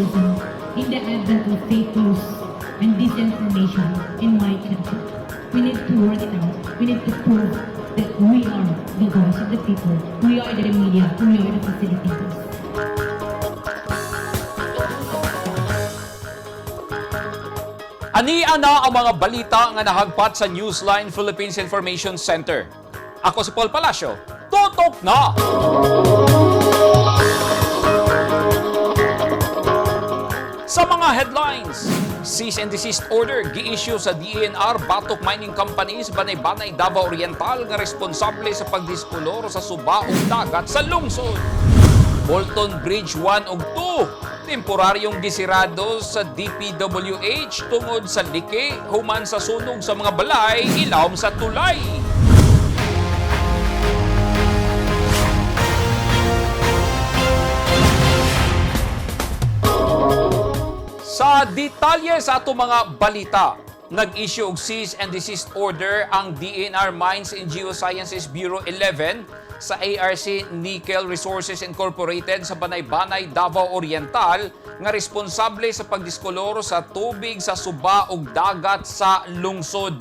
journalism in the advent of fake news and disinformation in my country. We need to work it out. We need to prove that we are the voice of the people. We are the media. We are the facilitators. Ani ana ang mga balita nga nahagpat sa Newsline Philippines Information Center. Ako si Paul Palacio. Tutok na! Sa mga headlines, cease and desist order gi-issue sa DENR batok mining companies Banay-Banay, Davao Oriental nga responsable sa pagdiskolor sa suba ug dagat sa lungsod. Bolton Bridge 1 ug 2 temporaryong gisirado sa DPWH tungod sa liki human sa sunog sa mga balay ilawom sa tulay. Sa detalye sa ato mga balita, nag-issue og cease and desist order ang DNR Mines and Geosciences Bureau 11 sa ARC Nickel Resources Incorporated sa Banay-Banay, Davao Oriental nga responsable sa pagdiskolor sa tubig sa suba ug dagat sa lungsod.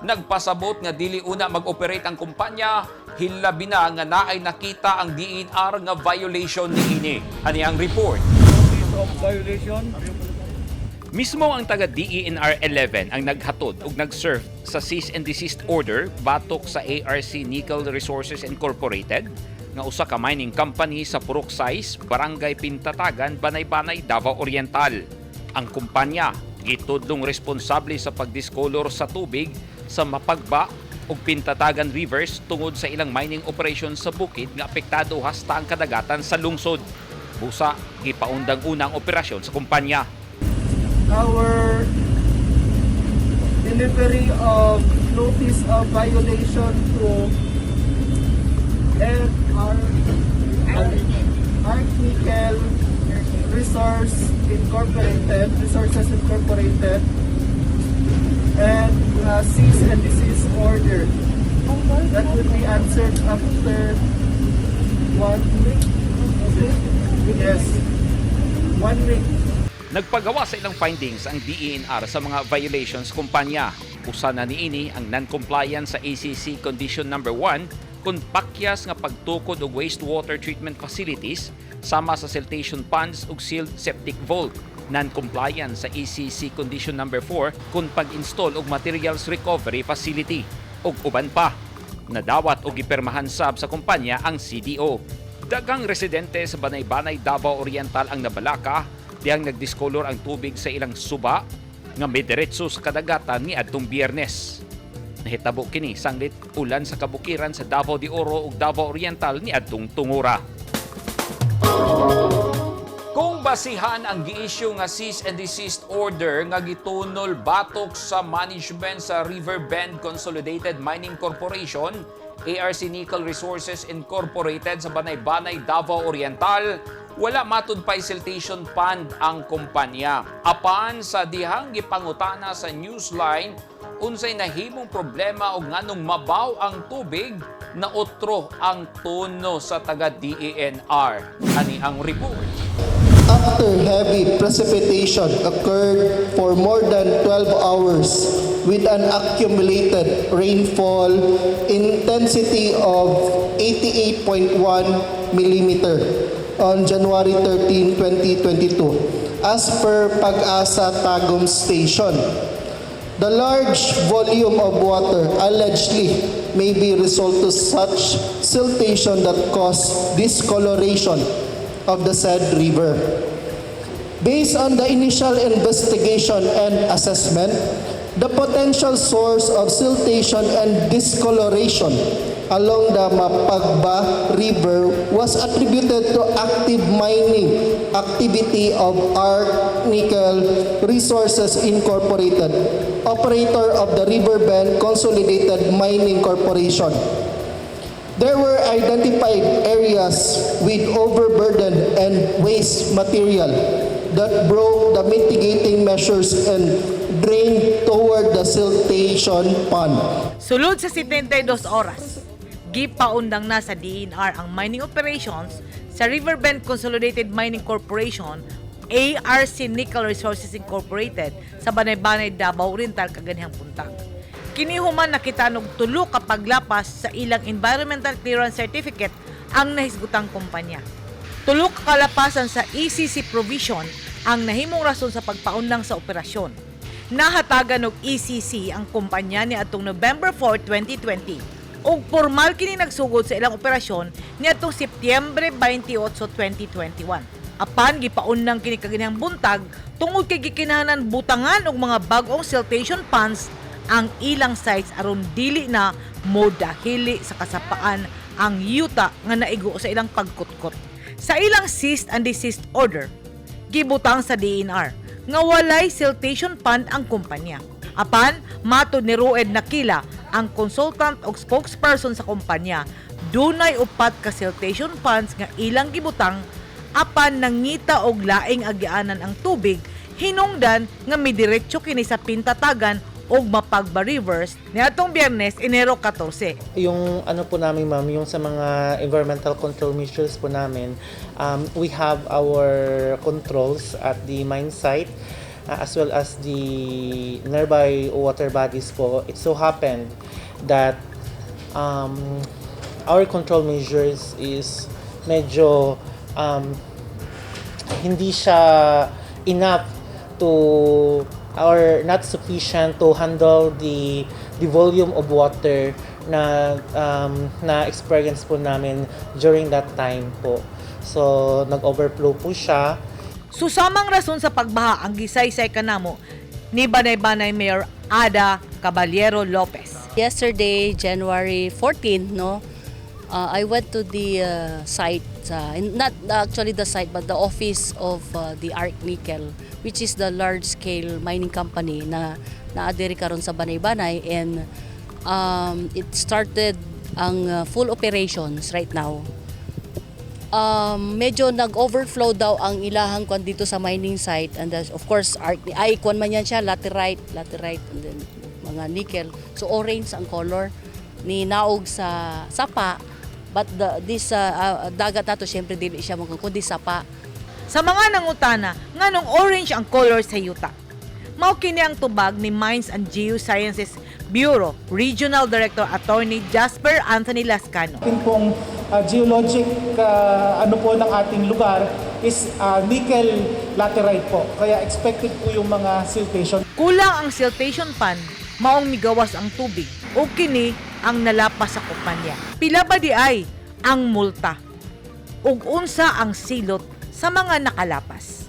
Nagpasabot nga dili una mag-operate ang kumpanya, hilabi na nga naay nakita ang DNR nga violation niini. Ani ang report. Notice of violation. Mismo ang taga DENR 11 ang naghatod ug nag-serve sa cease and desist order batok sa ARC Nickel Resources Incorporated nga usa ka mining company sa Purok 6, Barangay Pintatagan, Banay-Banay, Davao Oriental. Ang kumpanya gitudlong responsable sa pagdiskolor sa tubig sa Mapagba ug Pintatagan Rivers tungod sa ilang mining operation sa bukid nga apektado hasta ang kadagatan sa lungsod. Busa gipaundang unang operasyon sa kumpanya. Our delivery of notice of violation to NR Arc Nickel Resources Incorporated and cease and desist order that will be answered after one week. Okay? Yes, one week. Nagpagawa sa ilang findings ang DENR sa mga violations kumpanya. Usa na niini ang non-compliance sa ACC Condition Number 1 kung pakyas nga pagtukod og wastewater treatment facilities sama sa siltation ponds ug sealed septic vault. Non-compliance sa ACC Condition Number 4 kung pag-install og materials recovery facility ug uban pa. Nadawat og gipirmahan sab sa kumpanya ang CDO. Daghang residente sa Banay-Banay, Davao Oriental ang nabalaka dihang nagdiskolor ang tubig sa ilang suba nga midiretso sa kadagatan ni adtong Biyernes. Nahitabo kini sanglit ulan sa kabukiran sa Davao de Oro ug Davao Oriental ni adtong tungura. Kung basihan ang gi-issue nga cease and desist order nga gitunol batok sa management sa Riverbend Consolidated Mining Corporation, ARC Nickel Resources Incorporated sa Banay-Banay, Davao Oriental, wala matud pay siltation pond ang kumpanya. Apan sa dihang gipangutana sa Newsline, unsay nahimong problema og nganong mabaw ang tubig na otro ang tono sa taga DENR. Ani ang report. After heavy precipitation occurred for more than 12 hours with an accumulated rainfall intensity of 88.1 millimeter on January 13, 2022, as per Pag-asa Tagum Station. The large volume of water allegedly may be result to such siltation that cause discoloration of the said river. Based on the initial investigation and assessment, the potential source of siltation and discoloration along the Mapagba River was attributed to active mining activity of Arc Nickel Resources Incorporated, operator of the Riverbend Consolidated Mining Corporation. There were identified areas with overburden and waste material that broke the mitigating measures and drained toward the siltation pond. Sulod sa 72 oras, gipaundang na sa DENR ang mining operations sa Riverbend Consolidated Mining Corporation ARC Nickel Resources Incorporated sa Banay-Banay, Davao Oriental kaganihang buntag. Kini human nakita og tulo ka paglapas sa ilang Environmental Clearance Certificate ang nahisgutang kumpanya. Tulo ka kalapasan sa ECC provision ang nahimong rason sa pagpaundang sa operasyon. Nahatagan og ECC ang kumpanya ni atong November 4, 2020 ug formal kini nagsugod sa ilang operasyon niadtong Setyembre 28, 2021. Apan gipaundang kini kaganihang buntag tungod kay gikinahanglan butangan og mga bag-ong siltation ponds ang ilang sites aron dili na modahili sa kasapaan ang yuta nga naigo sa ilang pagkutkot. Sa ilang cease and desist order, gibutang sa DENR nga walay siltation pond ang kumpanya. Apan, matod ni Rued Nakila, ang consultant o spokesperson sa kumpanya, dunay upat ka siltation ponds nga ilang gibutang apan nangita og laing agianan ang tubig, hinungdan nga midiretso kini sa Pintatagan og Mapagba Rivers niadtong Biyernes, Enero 14. Yung ano po namin, ma'am, yung sa mga environmental control measures po namin, we have our controls at the mine site as well as the nearby water bodies po. It so happened that our control measures is medyo hindi siya enough to or not sufficient to handle the volume of water na experience po namin during that time po. So nag-overflow po siya. Susamang rason sa pagbaha ang gisaysay kanamo ni Banay-Banay Mayor Ada Caballero Lopez. Yesterday, January 14, no, I went to the site, not actually the site, but the office of the Arc Nickel, which is the large-scale mining company na naa diri karon sa Banay-Banay, and it started ang full operations right now. Medyo nag-overflow daw ang ilahang kwan dito sa mining site and of course art ay kwan man yan siya, laterite, laterite and then mga nickel, so orange ang color ni naog sa sapa, but this dagat nato syempre dili siya mo kundi sapa. Sa mga nangutana nganong orange ang color sa yuta, mao kini ang tubag ni Mines and Geosciences Bureau Regional Director Attorney Jasper Anthony Lascano. Ating pong geologic ano po ng ating lugar is nickel laterite po. Kaya expected po yung mga siltation. Kulang ang siltation pond, maong migawas ang tubig o kini ang nalapas sa kumpanya. Pila ba di ay ang multa? Ug unsa ang silot sa mga nakalapas?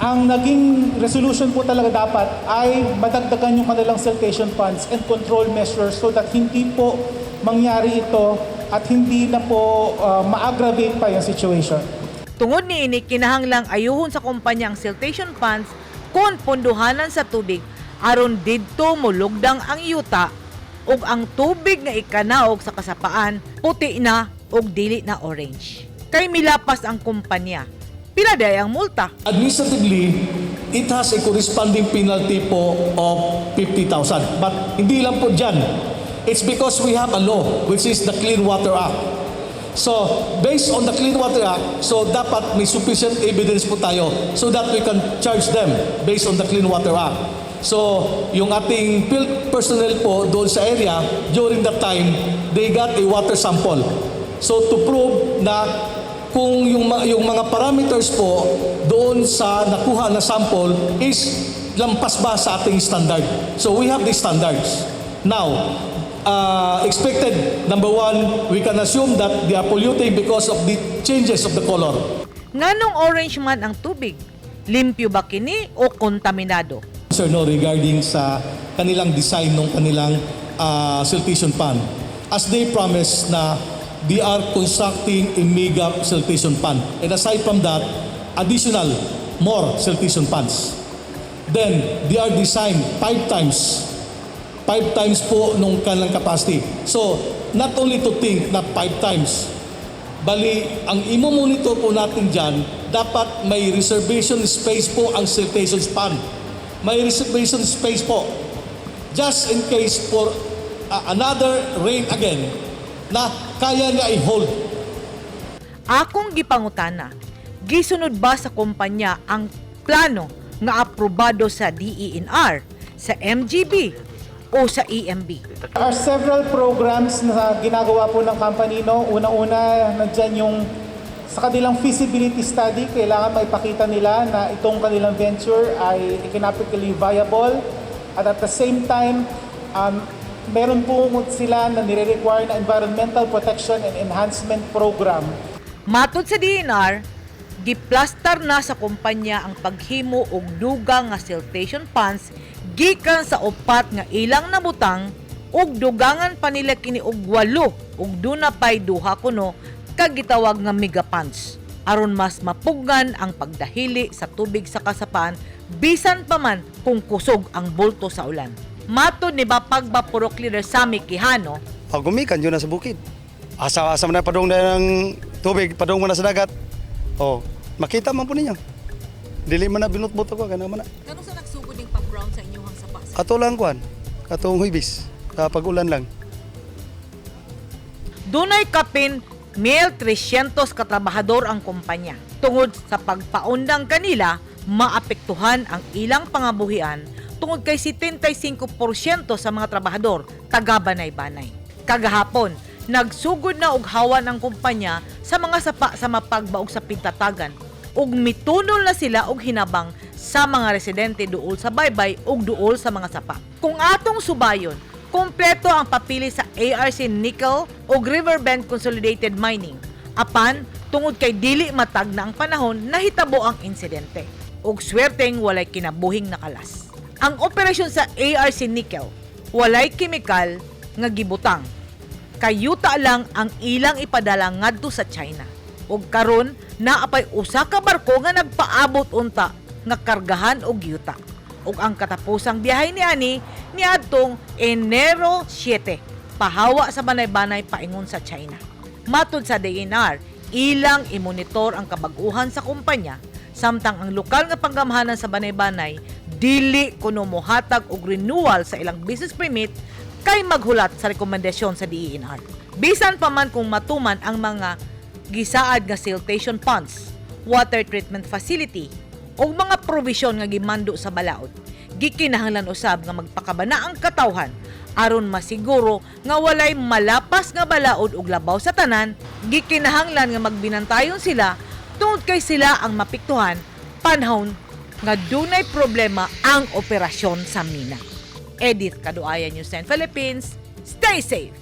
Ang naging resolution po talaga dapat ay madagdagan yung kanilang siltation ponds and control measures so that hindi po mangyari ito at hindi na po ma-aggravate pa yung situation. Tungod niini, kinahanglang ayuhon sa kumpanya ang siltation ponds kon pondohanan sa tubig aron didto molugdang ang yuta ug ang tubig nga ikanaog sa kasapaan puti na ug dili na orange. Kay milapas ang kumpanya, pila diay ang multa? Administratively, it has a corresponding penalty po of 50,000. But hindi lang po dyan. It's because we have a law, which is the Clean Water Act. So, based on the Clean Water Act, so dapat may sufficient evidence po tayo so that we can charge them based on the Clean Water Act. So, yung ating field personnel po doon sa area, during that time, they got a water sample. So, to prove na kung yung mga parameters po doon sa nakuha na sample is lampas ba sa ating standard. So we have the standards. Now, expected, number one, we can assume that they are polluting because of the changes of the color. Nganong orange man ang tubig? Limpyo ba kini o kontaminado? Sir, no, regarding sa kanilang design ng kanilang siltation pond. As they promised na they are constructing a mega siltation pond. And aside from that, additional more siltation ponds. Then, they are designed five times. Five times po nung kanilang capacity. So, not only to think na five times, bali, ang imo-monitor po natin dyan, dapat may reservation space po ang siltation pond. May reservation space po. Just in case for another rain again, na kaya niya i-hold. Akong gipangutana, Gisunod ba sa kumpanya ang plano nga aprobado sa DENR, sa MGB o sa EMB? There are several programs na ginagawa po ng company, no? Una-una, nandyan yung sa kanilang feasibility study, kailangan maipakita nila na itong kanilang venture ay economically viable. At at the same time, meron po sila na nire-require na environmental protection and enhancement program. Matod sa DENR, giplastar na sa kumpanya ang paghimo og dugang nga siltation ponds gikan sa upat nga ilang nabutang ug dugangan pa nila kini og walo ug duna pay duha kuno kag gitawag nga mega ponds aron mas mapugnan ang pagdahili sa tubig sa kasapaan bisan pa man kung kusog ang bulto sa ulan. Matod ni Bapagba Purok Leader Sammy Quijano, Pag gumikan, yun na sa bukid. Asa-asa man na padung na ng tubig, padung man na sa dagat. Oh, makita man po ninyo. Dili man na binutbut ako, kana man na. Kano sa nagsugod ning pag-brown sa inyong sapa? Ato lang kuan, atong Huybis, pag-ulan lang. Dunay kapin 1,300 katrabahador ang kumpanya. Tungod sa pagpaundang kanila, maapektuhan ang ilang pangabuhian tungod kay 75% sa mga trabahador taga Banay-Banay. Kagahapon, nagsugod na og hawan ang kumpanya sa mga sapa sa mapagbaog sa Pintatagan ug mitunol na sila og hinabang sa mga residente duol sa baybay ug duol sa mga sapa. Kung atong subayon, kumpleto ang papili sa ARC Nickel ug Riverbend Consolidated Mining. Apan, tungod kay dili matag na ang panahon, nahitabo ang insidente. Ug swerteng walay kinabuhing nakalas. Ang operasyon sa ARC Nickel, walay kemikal nga gibutang. Kayuta lang ang ilang ipadala ngadto sa China. Ug karon naapay usa ka barko nga nagpaabot unta nga kargahan og yuta. Ug ang katapusang biyahe niani niadtong Enero 7, pahawa sa Banay-Banay paingon sa China. Matud sa DENR, ilang imonitor ang kabag-uhan sa kumpanya samtang ang lokal nga panggamhanan sa Banay-Banay dili kuno mohatag og renewal sa ilang business permit kay maghulat sa rekomendasyon sa DENR. Bisan pa man kung matuman ang mga gisaad nga siltation ponds, water treatment facility, ug mga provision nga gimando sa balaod, gikinahanglan usab nga magpakabana ang katawhan aron masiguro nga walay malapas nga balaod ug labaw sa tanan, gikinahanglan nga magbinantayon sila tungod kay sila ang mapiktuhan panahon nga dunay problema ang operasyon sa mina. Edith Kaduayan, News 10 Philippines. Stay safe!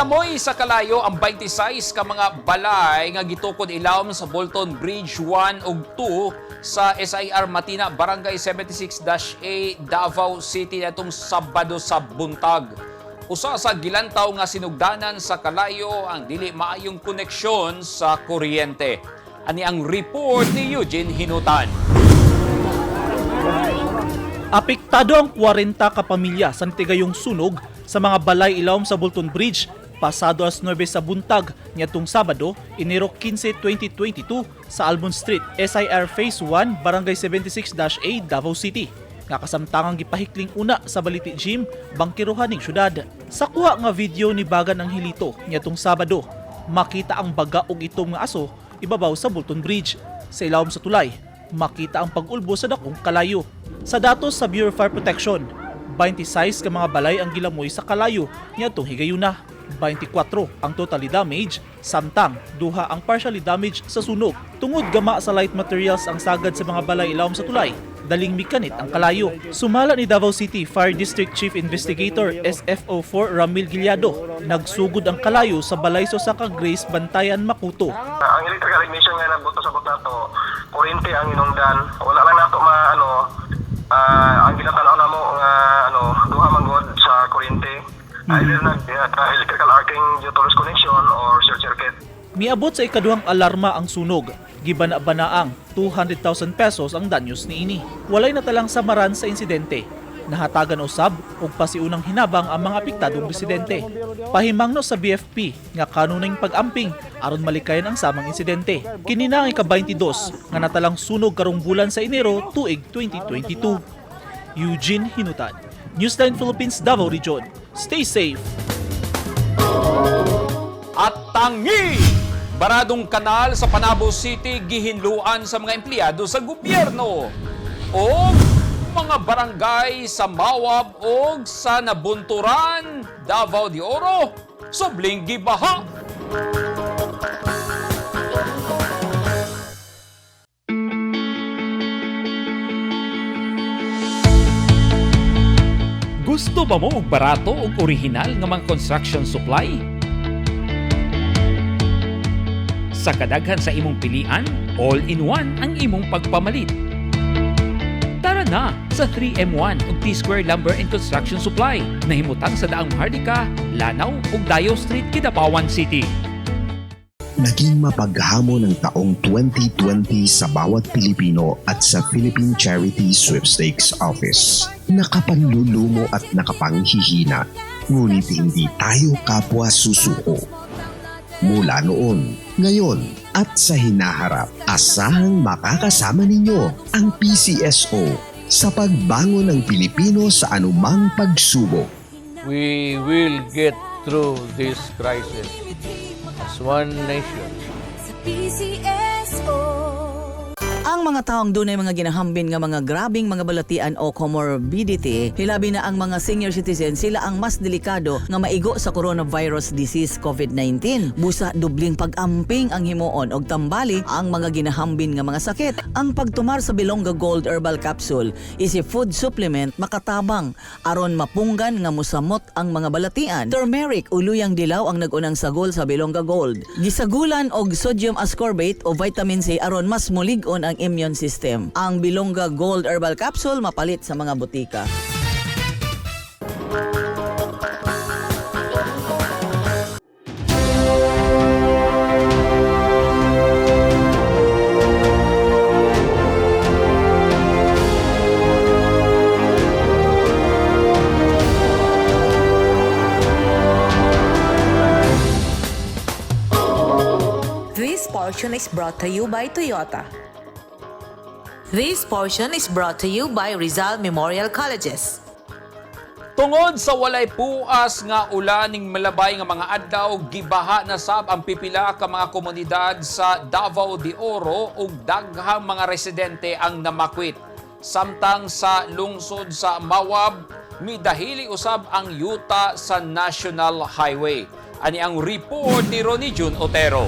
Gilamoy sa kalayo ang 26 ka mga balay nga gitukod ilawom sa Bolton Bridge 1 ug 2 sa SIR Matina, Barangay 76-A, Davao City atong Sabado sa buntag. Usa sa gilantaw nga sinugdanan sa kalayo ang dili maayong koneksyon sa kuryente. Ani ang report ni Eugene Hinutan. Apektado ang 40 ka pamilya sa natigayong sunog sa mga balay ilawom sa Bolton Bridge pasado alas 9 sa buntag niadtong Sabado, Enero 15, 2022 sa Almond Street, SIR Phase 1, Barangay 76-A, Davao City. Nga kasamtangang gipahikling una sa Baliti Gym, bangkiruhan ning syudad. Sa kuha nga video ni Bagan ang Hilito niadtong Sabado, makita ang baga og itom nga aso ibabaw sa Bolton Bridge. Sa ilawom sa tulay, makita ang pag-ulbo sa dakong kalayo. Sa datos sa Bureau of Fire Protection, 26 ka mga balay ang gilamoy sa kalayo niadtong higayuna. 24 ang totally damage, samtang duha ang partially damaged sa sunog. Tungod gama sa light materials ang sagad sa mga balay ilawom sa tulay, daling mikanit ang kalayo. Sumala ni Davao City Fire District Chief Investigator SFO4 Ramil Giliado, nagsugod ang kalayo sa balay sa Osaka Grace Bantayan Makuto. Ang electrical ignition nga nagbuto sa bot nato, kuryente ang inungdan. Wala lang nato maano ang ginatanaw namo nga ano duha man gud sa kuryente. Either nag electrical arcing due to loose connection or short circuit. Miabot sa ikaduhang alarma ang sunog. Gibana-banaang 200,000 pesos ang danyos niini. Walay natalang samaran sa insidente. Nahatagan usab og pasiunang hinabang ang mga apektadong residente. Pahimangno sa BFP nga kanunayng pag-amping aron malikayan ang samang insidente. Kini na ang ika-22 nga natalang sunog karong bulan sa Enero tuig 2022. Eugene Hinutan, Newsline Philippines, Davao Region. Stay safe. At tangi! Baradong kanal sa Panabo City gihinluan sa mga empleyado sa gobyerno. O mga barangay sa Mawab o sa Nabunturan, Davao de Oro, subling gibaha. Gusto ba mo og barato ug orihinal nga mga construction supply? Sa kadaghan sa imong pilian, all-in-one ang imong pagpamalit. Tara na sa 3M1 ug T-Square Lumber and Construction Supply nahimutang sa Daang Maharlika, Lanao ug Dayo Street, Kidapawan City. Naging mapaghamon ang taong 2020 sa bawat Pilipino at sa Philippine Charity Sweepstakes Office. Nakapanlulumo at nakapanghihina, ngunit hindi tayo kapwa susuko. Mula noon, ngayon at sa hinaharap, asahang makakasama ninyo ang PCSO sa pagbangon ng Pilipino sa anumang pagsubok. We will get through this crisis as one nation. PCSO. Ang mga taong dunay mga ginahambin nga mga grabing mga balatian o comorbidity, hilabi na ang mga senior citizen, sila ang mas delikado nga maigo sa coronavirus disease COVID-19. Busa dubling pag-amping ang himuon og tambali ang mga ginahambin nga mga sakit. Ang pagtumar sa Bilongga Gold Herbal Capsule is a food supplement makatabang aron mapunggan nga musamot ang mga balatian. Turmeric o luyang dilaw ang nag-unang sagol sa Bilongga Gold. Gisagulan og sodium ascorbate o vitamin C aron mas mulig-on ang immune system. Ang Bilongga Gold Herbal Capsule mapalit sa mga butika. This portion is brought to you by Toyota. This portion is brought to you by Rizal Memorial Colleges. Tungod sa walay puas nga ulan ning malabay nga mga adlaw, gibaha na sab ang pipila ka mga komunidad sa Davao de Oro ug daghang mga residente ang namakwit. Samtang sa lungsod sa Mawab, midahili usab ang yuta sa National Highway. Ani ang report ni Ronnie Jun Otero.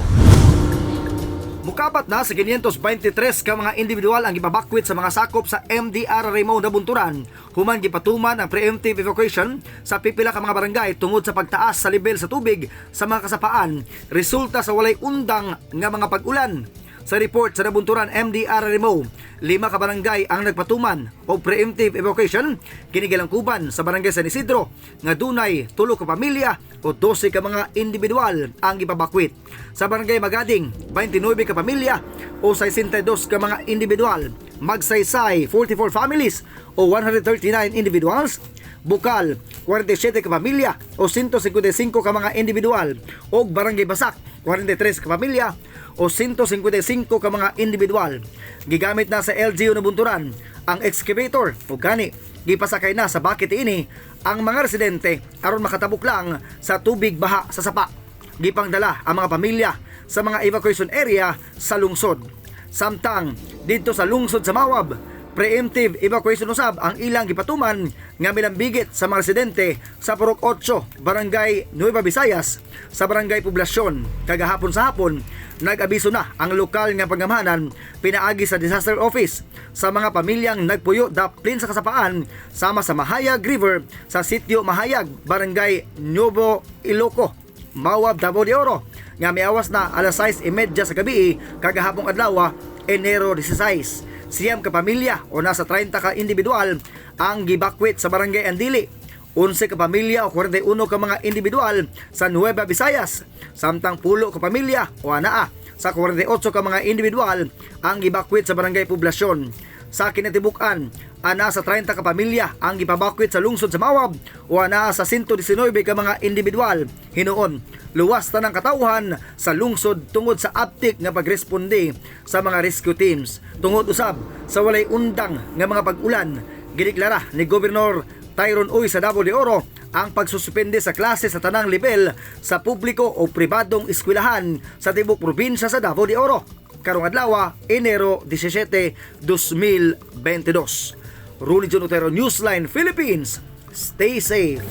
Mukapat na sa 523 ka mga individual ang gipabakwit sa mga sakop sa MDR Raymond Nabunturan human gipatuman ang preemptive evacuation sa pipila ka mga barangay tungod sa pagtaas sa level sa tubig sa mga kasapaan resulta sa walay undang nga mga pag-ulan. Sa report sa Nabunturan MDR Remo, 5 ka barangay ang nagpatuman og preemptive evacuation kini gilangkuban sa barangay San Isidro nga dunay 3 ka pamilya o 12 ka mga individual ang gipabakwit. Sa barangay Magading, 29 ka pamilya o 62 ka mga individual, Magsaysay 44 families o 139 individuals, Bukal 47 ka pamilya o 155 ka mga individual ug Barangay Basak 43 ka pamilya o 155 ka mga individual. Gigamit na sa LGU Nabunturan ang excavator ug gani gipasakay na sa bucket ini ang mga residente aron makatabok lang sa tubig baha sa sapa. Gipangdala ang mga pamilya sa mga evacuation area sa lungsod. Samtang didto sa lungsod sa Mawab, preemptive evacuation usab ang ilang gipatuman nga milambigit sa mga residente sa Purok 8, Barangay Nueva Visayas, sa Barangay Poblasyon. Kagahapon sa hapon, nag-abiso na ang lokal nga pangamahanan pinaagi sa disaster office sa mga pamilyang nagpuyo daplin sa kasapaan sama sa Mahayag River sa sitio Mahayag, Barangay Nuevo Iloco, Mawab, Davao de Oro nga miawas na alas 6:30 sa gabi kagahapong adlaw, Enero 16. 9 ka pamilya o nasa 30 ka individual ang gibakwit sa Barangay Andili. 11 ka pamilya o 41 ka mga individual sa Nueva Visayas. Samtang 10 ka pamilya o anaa sa 48 ka mga individual ang gibakwit sa Barangay Poblasyon. Sa kinatibukan, Ana sa 30 ka pamilya ang gipabakwit sa lungsod sa Mawab o ana sa 119 ka mga individual. Hinuon, luwas tanang katawhan sa lungsod tungod sa aptik nga pagresponde sa mga rescue teams. Tungod usab sa walay undang nga mga pag-ulan, gideklara ni Gobernador Tyron Uy sa Davao de Oro ang pagsuspende sa klase sa tanang level sa publiko o pribadong eskwelahan sa tibok probinsya sa Davao de Oro. Karong adlaw, Enero 17, 2022. Ruli John Otero, Newsline Philippines. Stay safe.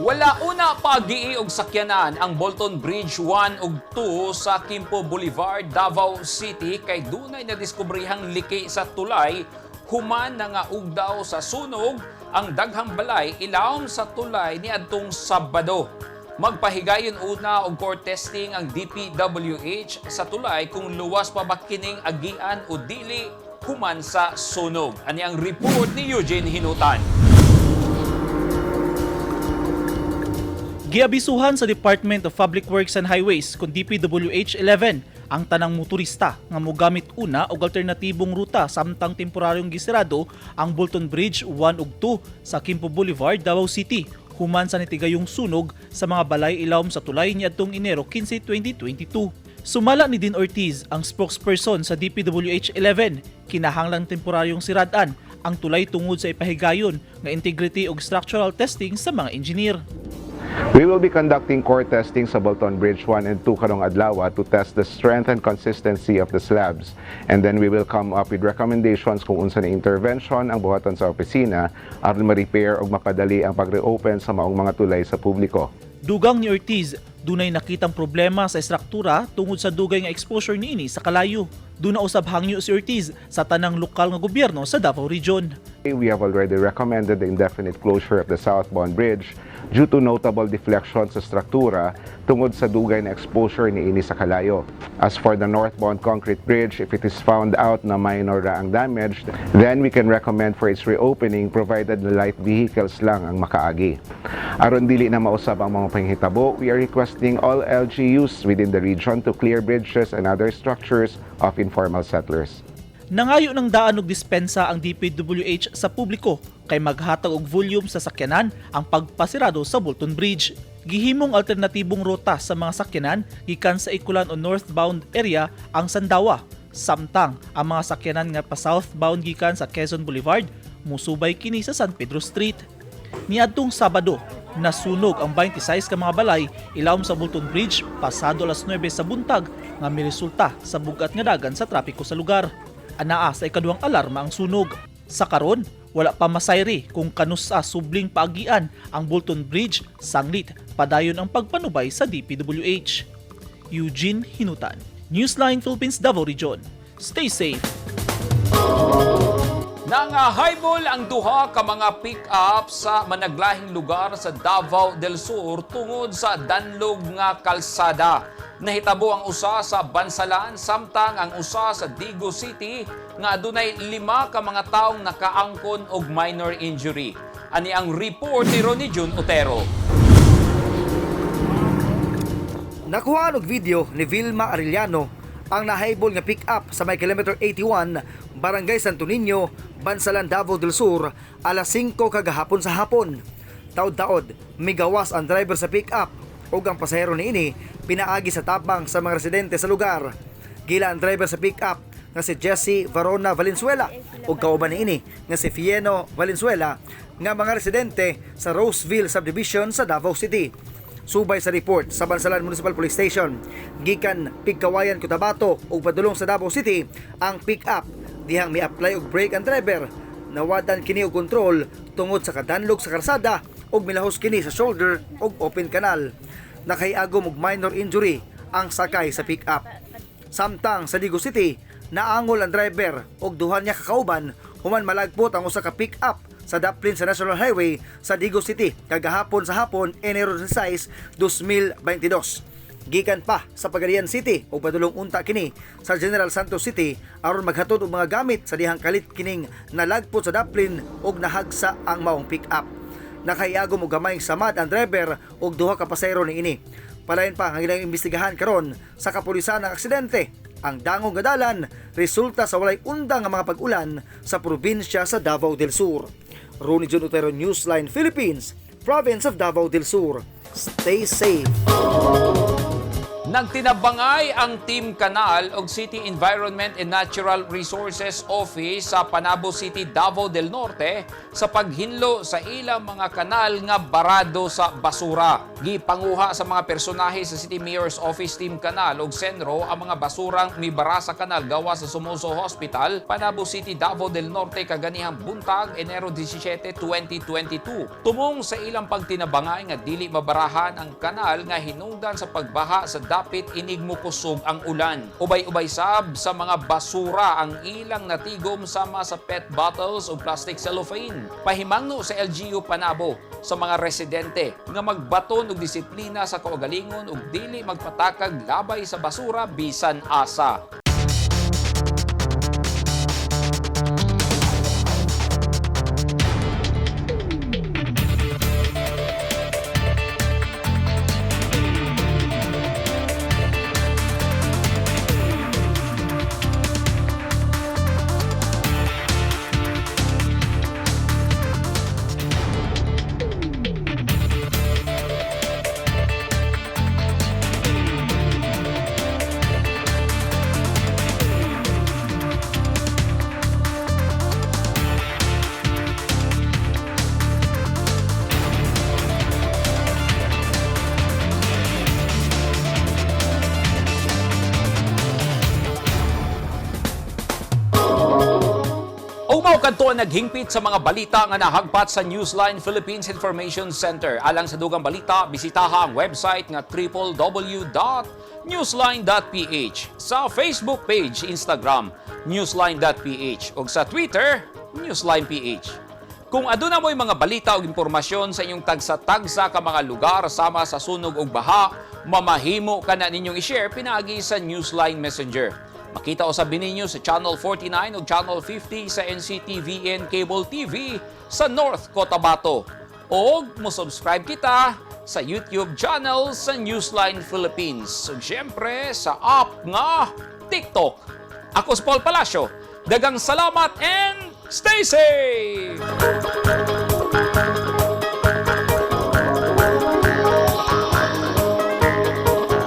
Wala una pag-ii og sakyanan ang Bolton Bridge 1 ug 2 sa Quimpo Boulevard, Davao City kay dunay nadiskubrehang liki sa tulay human na nga ugdaw sa sunog ang daghang balay ilawom sa tulay niadtong Sabado. Magpahigayon una og core testing ang DPWH sa tulay kung luwas pa ba kining agian o dili human sa sunog. Ani ang report ni Eugene Hinutan. Giabisuhan sa Department of Public Works and Highways kon DPWH 11 ang tanang motorista nga mogamit una og alternatibong ruta samtang temporaryong gisirado ang Bolton Bridge 1 ug 2 sa Quimpo Boulevard, Davao City human sa nitigayong sunog sa mga balay ilawom sa tulay niadtong Enero 15, 2022. Sumala ni Dean Ortiz, ang spokesperson sa DPWH 11, kinahanglang temporaryong siradan ang tulay tungod sa ipahigayon nga integrity ug structural testing sa mga engineer. We will be conducting core testing sa Bolton Bridge 1 and 2 karong adlaw to test the strength and consistency of the slabs. And then we will come up with recommendations kung unsa na intervention ang buhaton sa opisina aron ma-repair ug mapadali ang pag-reopen sa maong mga tulay sa publiko. Dugang ni Ortiz, dunay nakitang problema sa estruktura tungod sa dugay nga exposure niini sa kalayo. Duna usab hangyo si Ortiz sa tanang lokal nga gobyerno sa Davao Region. We have already recommended the indefinite closure of the southbound bridge due to notable deflection sa struktura tungod sa dugay na exposure niini sa kalayo. As for the northbound concrete bridge, if it is found out na minor ra ang damage, then we can recommend for its reopening provided na light vehicles lang ang makaagi. Aron dili na mausab ang mga panghitabo, we are requesting all LGUs within the region to clear bridges and other structures of informal settlers. Nangayo ng daan og dispensa ang DPWH sa publiko kay maghatag og volume sa sakyanan ang pagpasirado sa Bolton Bridge. Gihimong alternatibong ruta sa mga sakyanan gikan sa Ikulan o northbound area ang Sandawa. Samtang ang mga sakyanan nga pa southbound gikan sa Quezon Boulevard musubay kini sa San Pedro Street. Niadtong Sabado, nasunog ang 26 ka mga balay ilawom sa Bolton Bridge pasado alas 9 sa buntag nga miresulta sa bugat nga dagan sa trapiko sa lugar. Anaa sa ikaduhang alarma ang sunog. Sa karon, wala pa masayri kung kanusa subling paagian ang Bolton Bridge sanglit padayon ang pagpanubay sa DPWH. Eugene Hinutan, Newsline Philippines Davao Region. Stay safe. Nangahaybol ang duha ka mga pick-up sa managlahing lugar sa Davao del Sur tungod sa danlog nga kalsada. Nahitabo ang usa sa Bansalan samtang ang usa sa Digos City nga adunay 5 ka mga taong nakaangkon og minor injury. Ani ang report ni Ronnie Jun Otero. Nakuha og video ni Vilma Arellano ang nahaybol nga pick-up sa may kilometer 81, Barangay Santo Niño, Bansalan, Davao del Sur, alas 5 kagahapon sa hapon. Taod-taod, migawas ang driver sa pick-up ug ang pasahero niini pinaagi sa tabang sa mga residente sa lugar. Gila ang driver sa pick-up nga si Jesse Varona Valenzuela ug kauban niini nga si Fieno Valenzuela nga mga residente sa Roseville Subdivision sa Davao City. Subay sa report sa Bansalan Municipal Police Station, gikan Pigkawayan, Cotabato ug padulong sa Davao City ang pick-up dihang mi-apply og brake ang driver. Nawadan kini og kontrol tungod sa kadanlog sa karsada ug milahos kini sa shoulder ug open canal. Nakahiagom og minor injury ang sakay sa pick-up. Samtang sa Digos City, naangol ang driver ug duha niya kakauban human malagpot ang usa ka pick-up sa daplin sa National Highway sa Digos City kagahapon sa hapon, Enero 16, 2022. Gikan pa sa Pagadian City ug padulong unta kini sa General Santos City aron maghatod og mga gamit sa dihang kalit kining nalagpot sa daplin ug nahagsa ang maong pick-up. Nakahiagom og gamayng samad ang driver ug duha ka pasahero niini. Palayon pa ang ilang imbestigahan karon sa kapulisan ang aksidente. Ang dangog nga dalan resulta sa walay undang nga mga pag-ulan sa probinsya sa Davao del Sur. Ronnie John Otero, Newsline Philippines, Province of Davao del Sur. Stay safe. Nagtinabangay ang Team Kanal og City Environment and Natural Resources Office sa Panabo City, Davao del Norte sa paghinlo sa ilang mga kanal nga barado sa basura. Gipanguha sa mga personahe sa City Mayor's Office Team Kanal og Senro ang mga basurang mibara sa kanal gawa sa Somozo Hospital, Panabo City, Davao del Norte kaganihang buntag, Enero 17, 2022. Tumong sa ilang pagtinabangay nga dili mabarahan ang kanal nga hinungdan sa pagbaha sa dapit inig mukusog ang ulan. Ubay-ubay sab sa mga basura ang ilang natigom sama sa PET bottles o plastic cellophane. Pahimangno sa LGU Panabo sa mga residente nga magbaton og disiplina sa kaugalingon ug dili magpatakag labay sa basura bisan asa. Ug mao kadto ang naghingpit sa mga balita nga nahagpat sa Newsline Philippines Information Center. Alang sa dugang balita, bisitaha ang website nga www.newsline.ph, sa Facebook page, Instagram, newsline.ph ug sa Twitter, newsline.ph. Kung aduna mo'y mga balita o impormasyon sa inyong tagsa-tagsa ka mga lugar sama sa sunog ug baha, mamahimo ka na ninyong i-share pinaagi sa Newsline Messenger. Makita usab ninyo sa Channel 49 ug Channel 50 sa NCTVN Cable TV sa North Cotabato. O mo-subscribe kita sa YouTube channel sa Newsline Philippines. Ug syempre sa app nga TikTok. Ako si Paul Palacio. Dagang salamat and stay safe!